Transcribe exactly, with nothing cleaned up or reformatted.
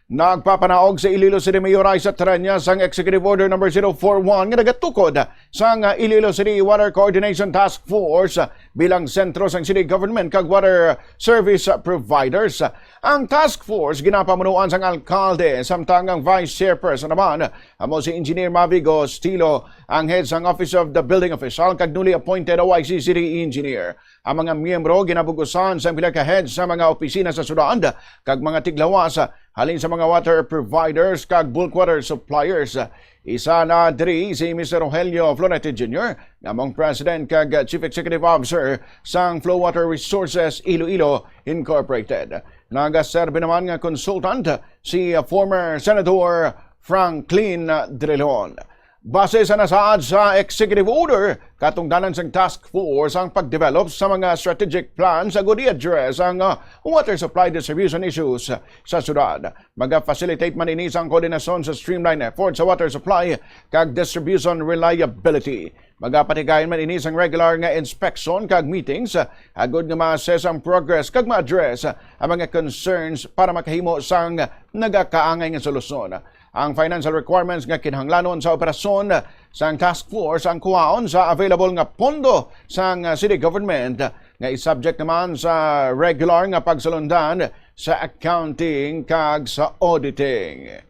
Nagpapanaog sa Iloilo City Mayor Raisa Treñas ang Executive Order number zero four one nga nagatukod sang Iloilo City Water Coordination Task Force bilang sentro sang city government kag water service providers. Ang task force ginapamunuan sang alkalde, samtang ang vice chairperson naman amo si Engineer Mavi Gostilo, ang head sang Office of the Building Official kag newly appointed O I C city engineer. Ang mga miyembro ginabug-usan sang pila ka head sa mga opisina sa syudad kag mga tiglawas halin sa mga water providers kag bulk water suppliers. Isa na diri si Mister Rogelio Florete Junior, nga among President kag Chief Executive Officer sang Flow Water Resources Iloilo Incorporated. Nagaserbi naman nga consultant si former Senator Franklin Drilon. Base sa nasaad sa executive order, katungdanan sang task force ang pag-develop sa mga strategic plans agud i-address ang, uh, water supply distribution issues sa syudad. Maga-facilitate man ini sang koordinasyon sa streamline effort sa water supply kag distribution reliability. Magapatigayon man ini sang regular nga inspection kag meetings, uh, agud nga ma-assess ang progress kag ma-address, uh, ang mga concerns para makahimo sang nagakaangay nga solusyon. Ang financial requirements nga kinahanglanon sa operasyon sang task force ang kuhaon sa available nga pondo sang city government, nga i-subject naman sa regular nga pagsulundan sa accounting kag sa auditing.